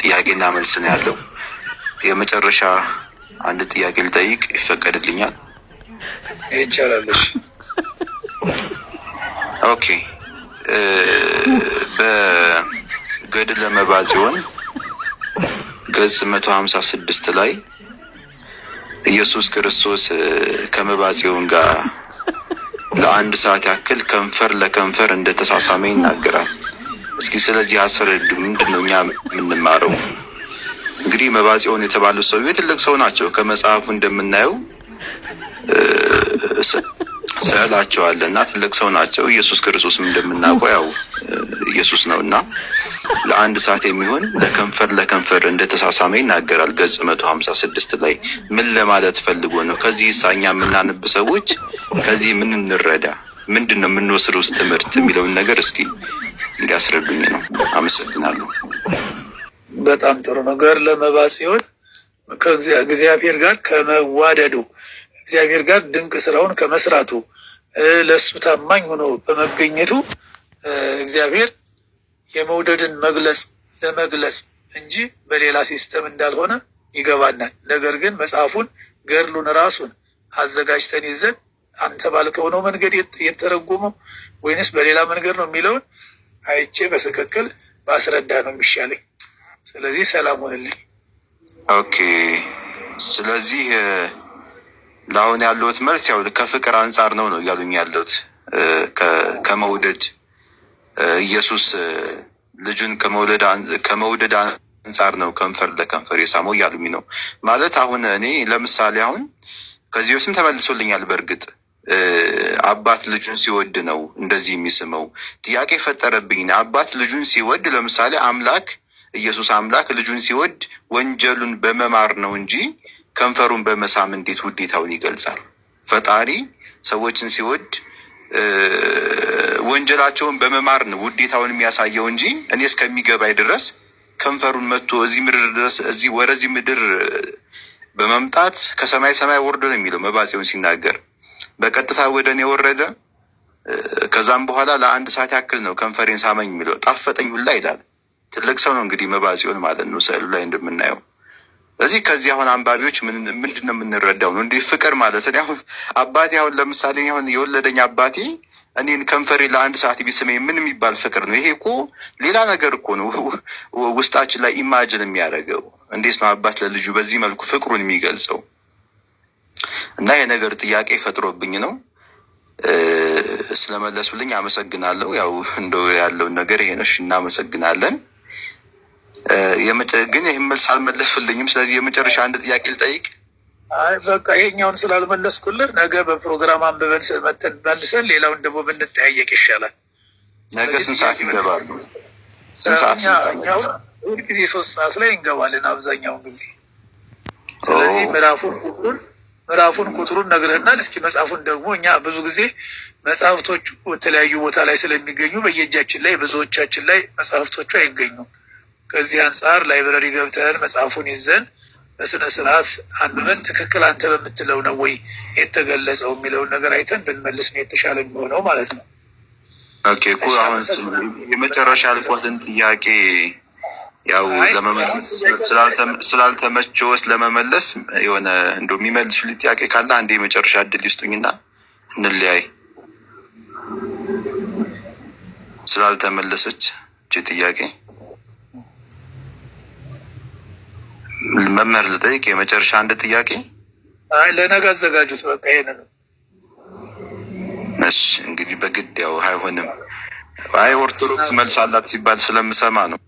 ጥያቄና መልስ ነው ያለው። የመጨረሻ አንድ ጥያቄ ልጠይቅ ይፈቀድልኛል? ይቻላል። Okay፣ በገድለ መባጽዮን ገጽ 156 ላይ ኢየሱስ ክርስቶስ ከመባጽዮን ጋር ለአንድ ሰዓት ያክል ከንፈር ለከንፈር እንደተሳሳመ ይናገራል። እስኪ ስለዚህ አስረዱ። ምንድን ነው እኛ የምንማረው? እንግዲህ መባጽዮን የተባሉ ሰውዬ ትልቅ ሰው ናቸው። ከመጽሐፉ እንደምናየው ስዕላቸው አለ እና ትልቅ ሰው ናቸው። ኢየሱስ ክርስቶስም እንደምናውቀው ያው ኢየሱስ ነው እና ለአንድ ሰዓት የሚሆን ለከንፈር ለከንፈር እንደተሳሳመ ይናገራል። ገጽ 156 ላይ ምን ለማለት ፈልጎ ነው? ከዚህ እኛ የምናነብ ሰዎች ከዚህ ምን እንረዳ? ምንድን ነው የምንወስደው ውስጥ ትምህርት የሚለውን ነገር እስኪ እንዲያስረዱኝ ነው። አመሰግናለሁ። በጣም ጥሩ ነው። ገድለ መባጽዮን ከእግዚአብሔር ጋር ከመዋደዱ፣ እግዚአብሔር ጋር ድንቅ ስራውን ከመስራቱ፣ ለእሱ ታማኝ ሆኖ በመገኘቱ እግዚአብሔር የመውደድን መግለጽ ለመግለጽ እንጂ በሌላ system እንዳልሆነ ይገባናል። ነገር ግን መጽሐፉን ገድሉን ራሱን አዘጋጅተን ይዘን አንተ ባልከው ነው መንገድ የተረጎመው ወይንስ በሌላ መንገድ ነው የሚለውን አይቼ በትክክል ባስረዳ ነው የሚሻለኝ። ስለዚህ ሰላም ሆንልኝ። Okay። ስለዚህ ለአሁን ያለሁት መልስ ያው ከፍቅር አንጻር ነው ነው እያሉኝ ያለሁት፣ ከመውደድ፣ ኢየሱስ ልጁን ከመውደድ አንጻር ነው ከንፈር ለከንፈር የሳመው እያሉኝ ነው ማለት። አሁን እኔ ለምሳሌ አሁን ከዚህ በፊትም ተመልሶልኛል። በእርግጥ አባት ልጁን ሲወድ ነው እንደዚህ የሚስመው። ጥያቄ ፈጠረብኝ። አባት ልጁን ሲወድ፣ ለምሳሌ አምላክ ኢየሱስ አምላክ ልጁን ሲወድ ወንጀሉን በመማር ነው እንጂ ከንፈሩን በመሳም እንዴት ውዴታውን ይገልጻል? ፈጣሪ ሰዎችን ሲወድ ወንጀላቸውን በመማር ነው ውዴታውን የሚያሳየው እንጂ እኔ እስከሚገባኝ ድረስ ከንፈሩን መጥቶ እዚህ ምድር ድረስ እዚህ ወደዚህ ምድር በመምጣት ከሰማይ ሰማይ ወርዶ ነው የሚለው መባጽዮን ሲናገር፣ በቀጥታ ወደ እኔ ወረደ። ከዛም በኋላ ለአንድ ሰዓት ያክል ነው ከንፈሬን ሳመኝ የሚለው፣ ጣፈጠኝ ሁላ ይላል። ትልቅ ሰው ነው እንግዲህ መባጽዮን ማለት ነው ስዕሉ ላይ እንደምናየው። ስለዚህ ከዚህ አሁን አንባቢዎች ምንድን ነው የምንረዳው ነው እንዲህ ፍቅር ማለት? እኔ አሁን አባቴ፣ አሁን ለምሳሌ አሁን የወለደኝ አባቴ እኔን ከንፈሬ ለአንድ ሰዓት ቢስመኝ ምን የሚባል ፍቅር ነው? ይሄ እኮ ሌላ ነገር እኮ ነው ውስጣችን ላይ imagine የሚያደርገው። እንዴት ነው አባት ለልጁ በዚህ መልኩ ፍቅሩን የሚገልጸው? እና የነገር ጥያቄ ፈጥሮብኝ ነው። ስለመለሱልኝ አመሰግናለሁ። ያው እንደው ያለውን ነገር ይሄ ነው። እናመሰግናለን። ግን ይህን መልስ አልመለሱልኝም። ስለዚህ የመጨረሻ አንድ ጥያቄ ልጠይቅ። አይ በቃ ይሄኛውን ስላልመለስኩልህ ነገ በፕሮግራም አንብበን መተን መልሰን ሌላውን ደግሞ ብንጠያየቅ ይሻላል። ነገ ስንት ሰዓት ይገባሉ? ሁል ጊዜ 3 ሰዓት ላይ እንገባለን አብዛኛውን ጊዜ። ስለዚህ ምዕራፉን ቁጥሩን ነግረህናል። እስኪ መጽሐፉን ደግሞ እኛ ብዙ ጊዜ መጽሐፍቶቹ የተለያዩ ቦታ ላይ ስለሚገኙ በየእጃችን ላይ ብዙዎቻችን ላይ መጽሐፍቶቹ አይገኙም። ከዚህ አንጻር library ገብተን መጽሐፉን ይዘን በስነ ስርዓት አንብበን ትክክል አንተ በምትለው ነው ወይ የተገለጸው የሚለውን ነገር አይተን ብንመልስ ነው የተሻለ የሚሆነው ማለት ነው። Okay እኮ አሁን የመጨረሻ ያልኳትን ጥያቄ ያው ለመመለስ ስላልተመቸዎት ለመመለስ የሆነ እንደው የሚመልሱልኝ ጥያቄ ካለ አንድ የመጨረሻ እድል ይስጡኝና እንለያይ። ስላልተመለሰች እቺ ጥያቄ መምህር ልጠይቅ የመጨረሻ አንድ ጥያቄ። አይ ለነገ አዘጋጁት። በቃ ይሄንን። እሺ እንግዲህ በግድ ያው አይሆንም። አይ ኦርቶዶክስ መልስ አላት ሲባል ስለምሰማ ነው።